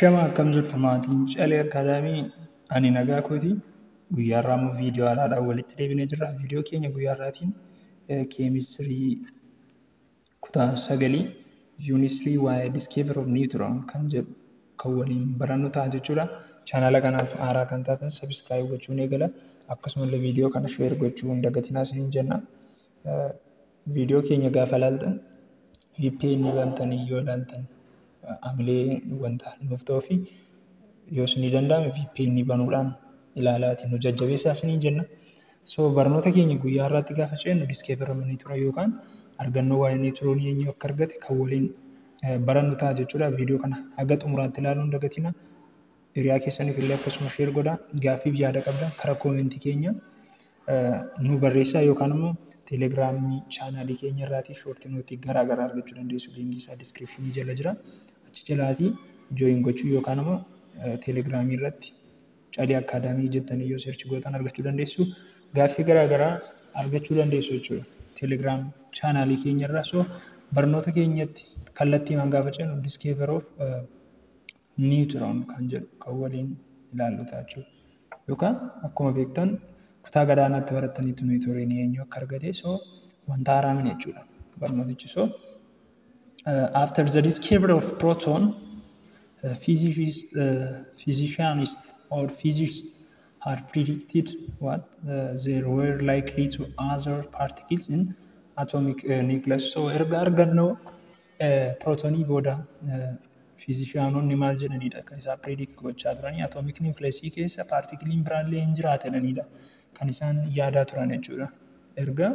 Ashama, akkam jirtu maatiin Calee Academy? Ani nagaa kooti. Guyyaa har'aa immoo viidiyoo haaraadhaan walitti deebinee jirra. Viidiyoo keenya guyyaa har'aatiin keemistirii kutaa sagalii, unit 3, waa'ee discovery of neutron kan jedhu kan waliin barannu ta'a jechuudha. Chaanala kanaaf haaraa kan taatan subscribe gochuun eegala. Akkasumallee viidiyoo kana share gochuu hin dagatinaa isiniin jenna. Viidiyoo keenya gaafa ilaaltan VPN bantanii yoo ilaaltan amilee wanta nuuf ta'uu fi yoo isinii danda'ame VPN banuudhaan ilaalaatii nu jajjabeessaa isiniin jenna. So barnoota keenya guyyaa har'aatti gaafa ceenu, discovery of neutron yookaan argannoo waa'ee niwutiroonii eenyu akka argate kan waliin barannu ta'a jechuudha. Viidiyoo kana haga xumuraatti ilaaluu hin dagatinaa. Hiriyaa keessaniif illee akkasuma share godhaa. Gaaffiif yaada qabdan karaa koomentii keenya nu barreessaa, yookaan immoo teelegiraamii chaanaalii keenya irraatii short note garaa garaa argachuu dandeessu. Liinkii isaa description jala jira. Achi jalaatii join gochuu yookaan immoo teelegiraamii irratti Calee Academy jettanii yoo search gootan argachuu dandeessu. Gaaffii garaa garaa argachuu dandeessu jechuudha. Teelegiraam chaanaalii keenya irraa. So barnoota keenyatti kallattiimaan gaafa ceenu, discovery of neutron kan jedhu kan waliin ilaallu ta'a jechuudha. Yookaan akkuma beektan kutaa gadaanaatti barattaniitu niwutiroonii eenyu akka argate, so wanta haaraa miti jechuudha barnootichi. So after the discovery of proton, physicians or physicists had predicted what there were likely to other particles in atomic nucleus. So erga argannoo pirootonii booda fiizishaanonni maal jedhanidha kan isaan predict gochaa turanii? Atomic nucleusii keessa paartikiliin biraallee hin jiraata jedhanidha kan isaan yaadaa turan jechuudha. Erga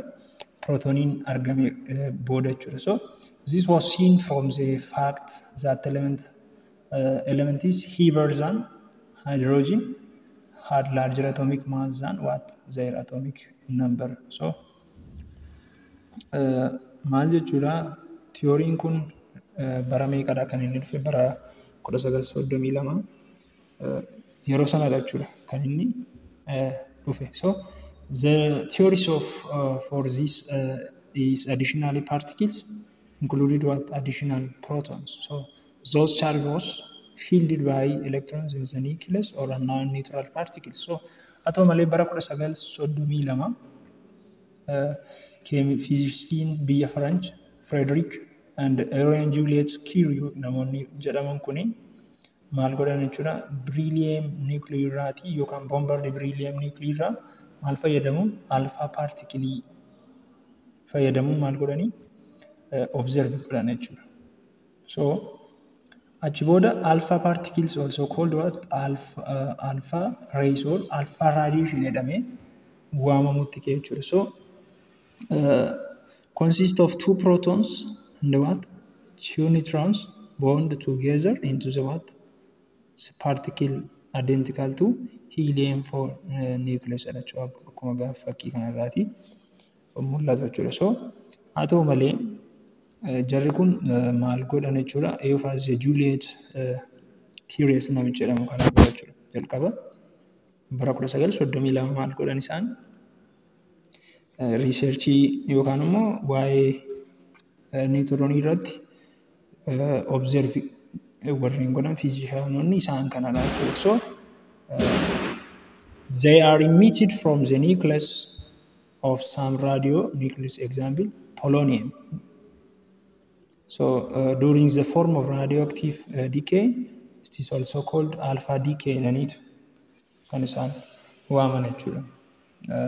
pirootoniin argame booda jechuudha. So this was seen from the fact that element is heavier than hydrogen had larger atomic mass than what their atomic number. So maal jechuudha? Tiyooriin kun bara meeqadha kan inni dhufe? Bara 1932 yeroo sanadha jechuudha kan inni dhufe. So the theories of for this is additionally particles included what additional protons. So those charge was shielded by electrons in the nucleus or a non-neutral particles. So haa ta'u malee bara 1932 fiizistiin biyya Faranj Frederick and Irene Joliot Curie namoonni jedhaman kuni maal godhan jechuudha? Beryllium nuclearaatii yookaan bombard beryllium nuclearaa maal fayyadamu? Alpha partikilii fayyadamuun maal godhanii observe godhan jechuudha. So achi booda alpha particles, also called what alpha rays or alpha radiation jedhamee waamamutti ka'e jechuudha. So consist of two protons and what two neutrons bond together into the what particle identical to helium 4 nucleus jechuudha, akkuma gaafa fakkii kanarraati mul'atu jechuudha. So haa ta'u malee jarri kun maal godhan jechuudha? Eeyofaas Joliot Curie namicha jedhamu kana jechuudha. Jalqaba bara 1932 maal godhan isaan? Researchii yookaan immoo waa'ee niwutiroonii irratti observe warreen godhan fiizishaanonni isaan kanadha jechuudha. So they are emitted from the nucleus of some radio nucleus, example polonium. So during the form of radioactive decay, it is also called alpha decay jedhaniitu kan isaan waaman jechuudha.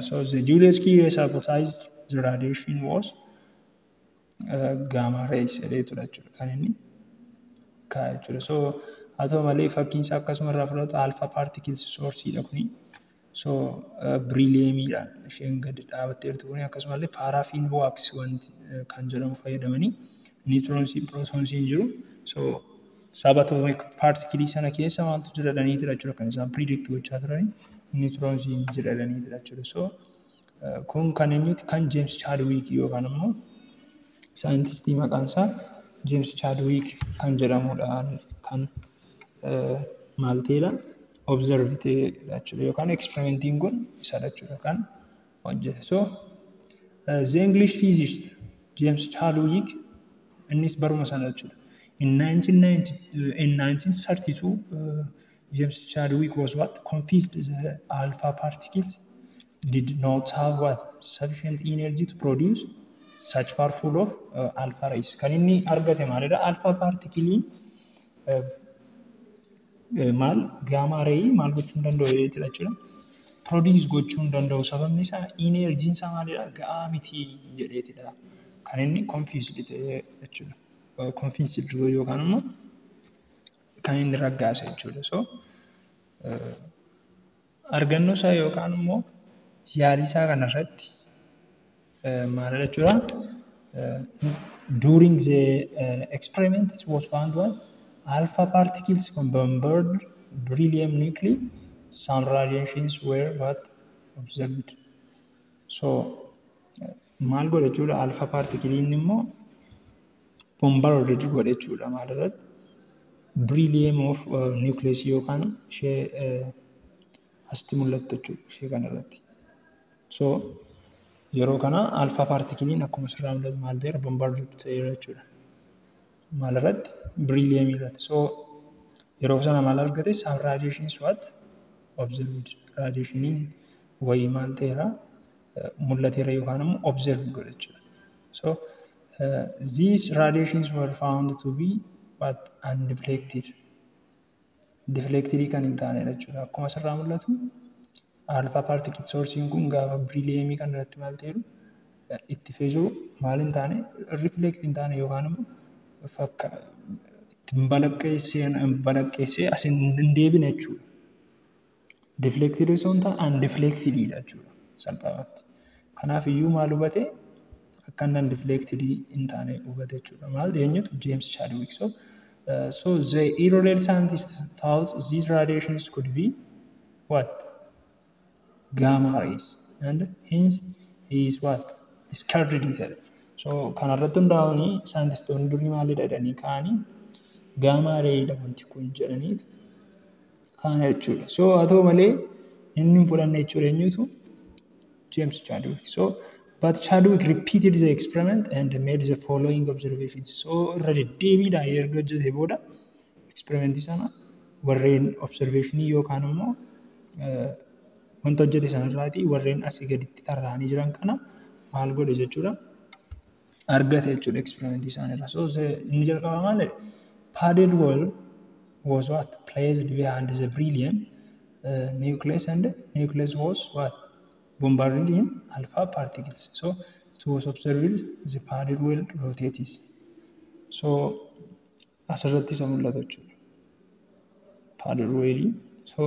So the Joliot Curie hypothesized the radiation was gamma rays jedheetudha jechuudha kan inni kaa'e jechuudha. So haa ta'u malee fakkiin isaa akkasuma irraa fudhatu alpha particles sourceidha kuni. So berylliumiidhaan isheen gadi dhaabattee jirtu kuni, akkasumallee paraffin wax wanti kan jedhamu fayyadamanii niwutiroonsii pirootoonsiin jiru. So subatomic partikilii sana keessa maaltu jira jedhaniitidha jechuudha kan isaan predict gochaa turanii? Niwutiroonsiin jira jedhaniitidha jechuudha. So kun kan eenyuti? Kan James Chadwick yookaan immoo saayintistii maqaan isaa James Chadwick kan jedhamudha kan maal ta'edha observe ta'edha jechuudha, yookaan experimentiin kun isadha jechuudha kan hojjete. So the English physicist James Chadwick innis baruma sana jechuudha. In 1990, in 1932, James Chadwick was what? Convinced the alpha particles did not have what? Sufficient energy to produce such powerful of alpha rays. Kan inni argate maalidha? Alpha particleiin maal gamma ray maal gochuu hin danda'u jechuudha. Produce gochuu hin danda'u, sababni isaa energyn isaa maalidha? Ga'aa miti jedheetidha. Kan inni confused ta'e jechuudha. Confused yookaan immoo kan inni raggaase jechuudha. So argannoo isaa yookaan immoo yaalii isaa kanarratti maalidha jechuudha. During the experiment, it was found what? Alpha particles bombard beryllium nuclei. Some radiations were what? Observed. So maal godhe jechuudha? Alpha particleiin immoo bombarded godhe jechuudha. Maalirratti? Beryllium of nucleus yookaan ishee asitti mul'attu jechuudha, ishee kanarratti. So yeroo kana alpha particleiin akkuma asirraa mul'atu maal ta'eera? Bombarded ta'eera jechuudha. Maalirratti? Beryllium irratti. So yeroo sana maal argate? Some radiations what? Observed. Radiationiin wayii maal ta'eera? Mul'ateera yookaan immoo observe godhe jechuudha. So these radiations were found to be what? Undeflected. Deflected kan hin taanedha jechuudha. Akkuma asirraa mul'atu alpha particle sourceiin kun gaafa berylliumii kan irratti maal ta'eeru itti feesuu maal hin taane, reflect hin taane yookaan immoo fakka ittiin balaqqeessee as hin deebine jechuudha. Deflected osoo hin taane undeflected dha jechuudha salphaamatti. Kanaaf iyyuu maal hubate? Akka inni undeflected hin taane hubate jechuudha. Maal, eenyutu? James Chadwick. So the earlier scientists thought these radiations could be what? Gamma rays, and hence he is what? Discarded it. So kanarratti hundaa'uun saayintistoonni durii maalidha jedhanii ka'anii, gamma rayidha wanti kun jedhanii ka'an jechuudha. So haa ta'u malee inni hin fudhanne jechuudha. Eenyutu? James Chadwick. So but Chadwick repeated the experiment and made the following observations. So irra deddeebiidhaan erga hojjetee booda experimentii sana warreen observationii yookaan immoo wanta hojjete sanarraatii warreen asii gaditti tarraa'anii jiran kana maal godhe jechuudha? Argate jechuudha experimentii isaaniirraa. So inni jalqaba maal jedhe? Paddle wheel was what? Placed behind the beryllium nucleus, and nucleus was what? Bombarded in alpha particles. So it was observed the paddle wheel rotates. So asirratti isa mul'atu jechuudha. Paddle wheel. So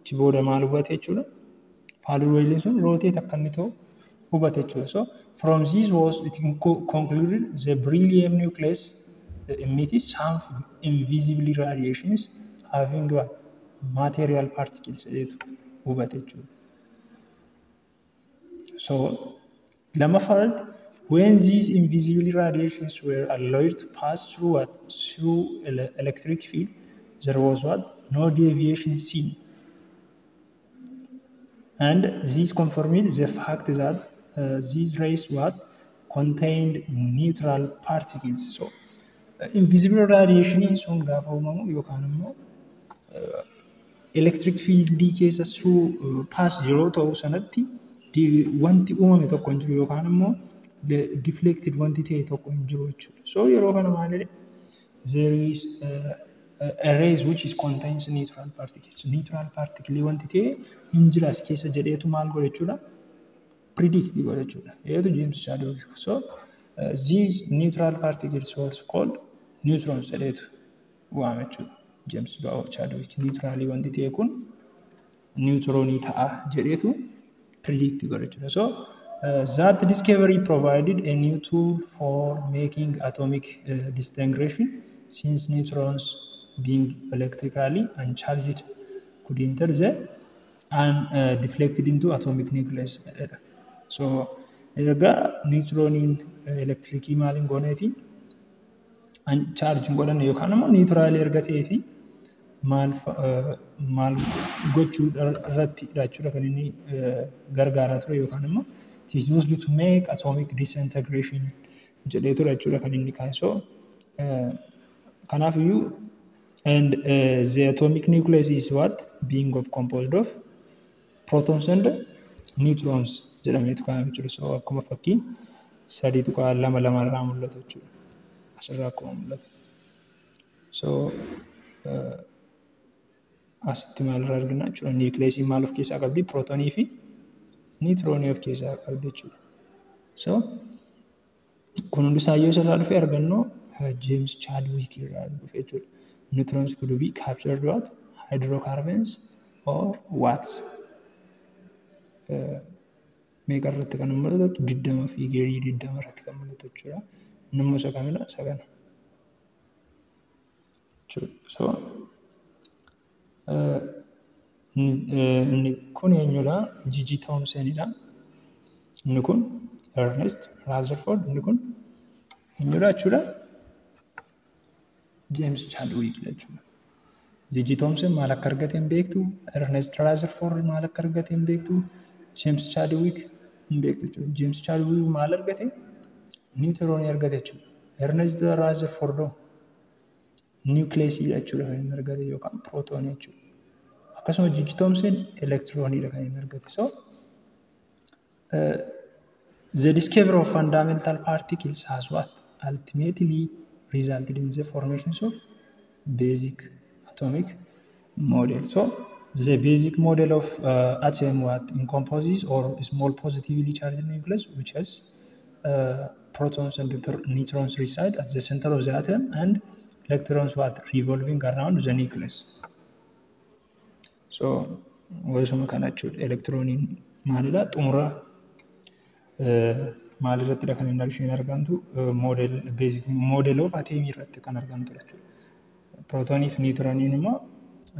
achi booda maal hubate jechuudha? Paddle wheel sun rotate akka inni ta'u hubate jechuudha. So from this was it concluded the beryllium nucleus emits some invisible radiations having what? Material particles jedhetu hubate jechuudha. So lammaffaa, when these invisible radiations were allowed to pass through what? Through electric field, there was what? No deviation seen. And this confirmed the fact that these rays what? Contained neutral particles. So invisible radiation sun gaafa uumamu yookaan immoo electric field keessa through pass yeroo ta'u sanatti wanti uumame tokko hin jiru yookaan immoo deflected wanti ta'e tokko hin jiru jechuudha. So yeroo kana maal jedhe? There is a rays which is contains neutral particles. Neutral particle wanti ta'e hin jira as keessa jedheetu maal godhe jechuudha? Predict godhe jechuudha. Eetu? James Chadwick. So these neutral particles also called neutrons jedheetu waame jechuudha. James Chadwick neutralii wanti ta'e kun neutronii ta'a jedheetu predict godhe jechuudha. So that discovery provided a new tool for making atomic disintegration, since neutrons, being electrically uncharged, could enter the and deflected into atomic nucleus jedha. So erga neutroniin elektirikii maaliin gooneeti charge hin godhanne yookaan immoo neutralii erga ta'eeti maal maal gochuu irratti jechuudha kan inni gargaaraa ture yookaan immoo it is used to make atomic disintegration jedhee ture jechuudha kan inni kaa'e. So Kanaafiyyuu and the atomic nucleus is what? Being of composed of protons and neutrons jedhameetu kaa'ame jechuudha. So akkuma fakkii 3.22 irraa mul'atu jechuudha. Asirraa akkuma mul'atu. So asitti maalirraa argina jechuudha? Nucleesiin maal of keessaa qabdi? Prootonii fi niitroonii of keessaa qabdi jechuudha. So kun hundisaayyuu asirraa dhufe, argannoo James Chadwick irraa dhufe jechuudha. Neutrons could be captured what? Hydrocarbons or wax. Meeqa irratti kan mul'atu? 20, figure 20 irratti kan mul'atu jechuudha. Inni immoo isa kamidha? Isa kana. So inni kun eenyudha? J.J. Thomsonidha. Inni kun Ernest Rutherford. Inni kun eenyudha jechuudha? James Chadwick jechuudha. J.J. Thomson maal akka argate hin beektu? Ernest Rutherford maal akka argate hin beektu? James Chadwick hin beektu jechuudha. James Chadwick maal argate? Niwutiroonii argate jechuudha. Ernest Rutherford niwukileesiidha jechuudha kan inni argate, yookaan pirootoonii jechuudha. Akkasuma J.J. Thomson elektirooniidha kan inni argate. So the discovery of fundamental particles has what ultimately resulted in the formations of basic atomic model. So the basic model of atom what encompasses or small positively charged nucleus which has protons and neutrons reside at the center of the atom and electrons what revolving around the nucleus. So wasuma kana jechuudha. Elektirooniin maalidha? Xumura maalirrattidha kan inni isheen argamtu? Model, basic model of atomii irratti kan argamtudha jechuudha. Pirootoonii fi niwutirooniin immoo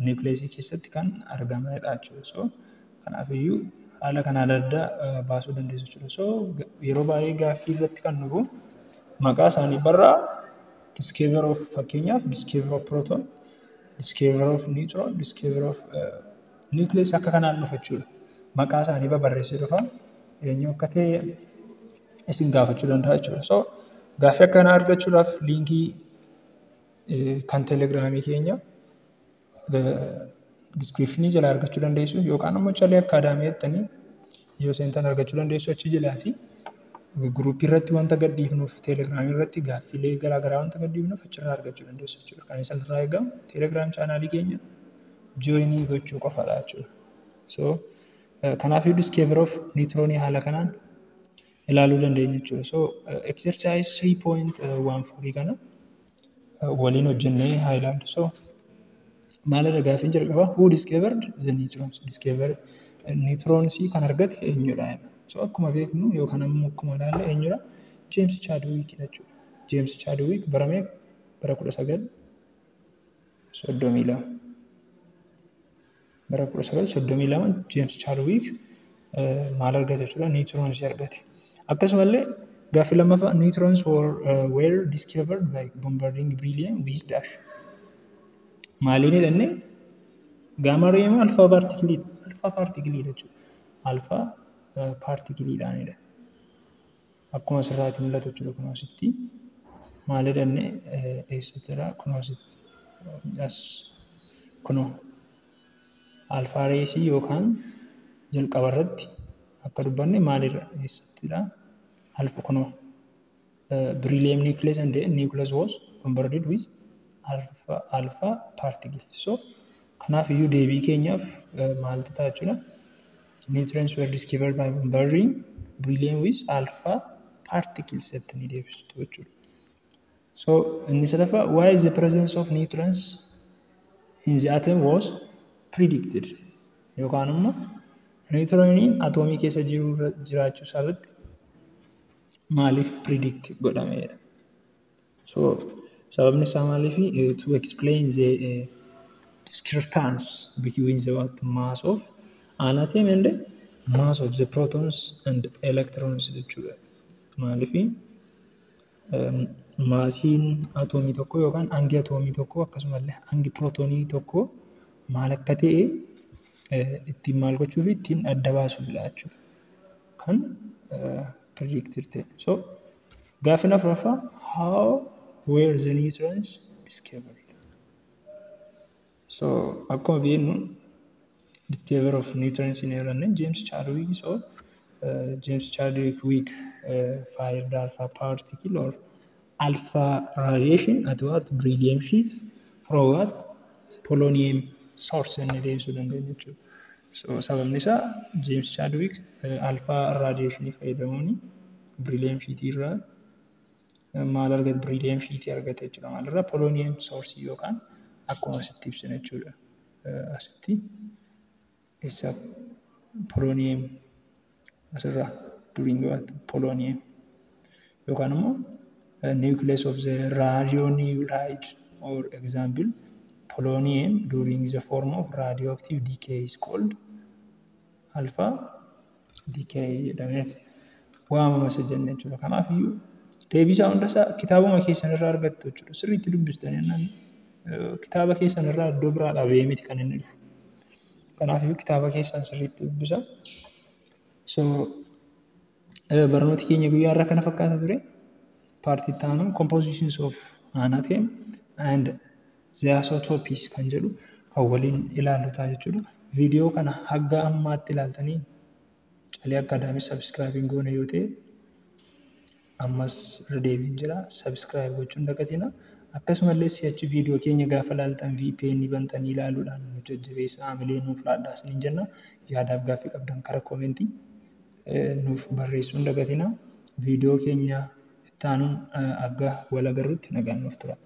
niwukileesii keessatti kan argamanidha jechuudha. So kanaafiyyuu haala kanaan adda baasuu dandeessu jechuudha. So yeroo baay'ee gaaffii irratti kan dhufu maqaa isaanii barraa, discover of, fakkeenyaaf, discover of proton, discover of neutron, discover of nucleus akka kanaan dhufa jechuudha. Maqaa isaanii babarreessee dhufa, eenyu akka ta'e isin gaafachuu danda'a jechuudha. So gaaffii akkanaa argachuudhaaf liinkii kan teelegiraamii keenya description jalaa argachuu dandeessu, yookaan immoo Chalee Academy jettanii yoo seentan argachuu dandeessu achi jalaati. Guruupii irratti wanta gadhiifnuuf, teelegiraamii irratti gaaffiilee garaagaraa wanta gadhiifnuuf achirraa argachuu dandeessu jechuudha. Kan isin irraa eegamu Telegram channelii keenya join gochuu qofadha jechuudha. So kanaafuu discover of niwutiroonii haala kanaan ilaaluu dandeenya jechuudha. So exercise 3.14 kana waliin hojjennee haa ilaallu. So maalidha gaaffiin jalqabaa? Who discovered the neutrons? Discover neutronsii kan argate eenyudha? So akkuma beeknu yookaan ammoo akkuma ilaalle eenyudha? James Chadwick jechuudha. James Chadwick bara meeqa? Bara 1932. Bara 1932 James Chadwick maal argate jechuudha? Neutronsii argate. Akkasumallee gaaffii lammaffaa, neutrons were discovered by bombarding beryllium with dash. Maaliin jedhannee? Gamma ray moo alpha particleidha? Alpha particleidha jechuudha. Alpha particleidhaanidha. Akkuma asirraati mul'atu jechuudha, kunoo asitti. Maal jedhannee? Eessattidha? Kunoo asitti. As kunoo alpha raysii yookaan jalqaba irratti akka dubbanne maalirra, eessattidha? Alpha, kunoo beryllium nucleus and the nucleus was bombarded with alpha particles. So kanaaf iyyuu deebii keenyaaf maaltu ta'a jechuudha? Neutrons were discovered by bombarding beryllium with alpha particles jettanii deebistu jechuudha. So inni sadaffaa, why is the presence of neutrons in the atom was predicted? Yookaan immoo niwutirooniin atoomii keessa jiru jiraachuu isaa irratti maaliif predict godhameedha? So sababni isaa maaliifi? To explain the discrepancy between the what mass of an atom and the mass of the protons and electrons jechuudha. Maaliifi? Maasiin atoomii tokko yookaan hangi atoomii tokko akkasumallee hangi pirootoonii tokko maal akka ta'e ittiin maal gochuuf, ittiin adda baasuufidha jechuudha. Kan predicted ta'e. So gaaffiin afuraffaa, how were the neutrons discovered? So akkuma beeknu, discover of neutrons in jedhanne James Chadwick. So James Chadwick weak fired alpha particle or alpha radiation at what? Beryllium sheet from what? Polonium source jennee deebisuu dandeenya jechuudha. So sababni isaa James Chadwick alpha radiation fayyadamuun beryllium sheet irraa maal argate? Beryllium sheet argate jechuudha. Maalirraa? Polonium source yookaan akkuma asitti ibsine jechuudha. Asitti isa polonium asirraa during what? Polonium yookaan immoo nucleus of the radionuclide or example polonium during the form of radioactive decay is called alpha decay jedhamee waamama isa jenne jechuudha. Kanaaf iyyuu deebisaa hundasaa kitaabuma keessan irraa argattu jechuudha. Sirriitti dubbistanii jennaan kitaaba keessan irraa iddoo biraa dhabee miti kan inni dhufu. Kanaaf iyyuu kitaaba keessan sirriitti dubbisa. So barnooti keenya guyyaa irraa kana fakkaata ture. Part itti aanu compositions of an atom and the isotopes kan jedhu kan waliin ilaallu ta'a jechuudha. Viidiyoo kana hanga ammaatti ilaaltanii Calee Academy subscribe hin goone yoo ta'e, ammas irra deebiin jira, subscribe gochuun dagatina. Akkasumallee si'achi viidiyoo keenya gaafa ilaaltan VPN bantanii ilaaluudhaan nu jajjabeessaa, hamilee nuuf laadhaa isiniin jenna. Yaadaaf gaaffii qabdan karaa comment nuuf barreessuu hin dagatina. Viidiyoo keenya itti aanuun akka wal agarrutti nagaan nuuf tura.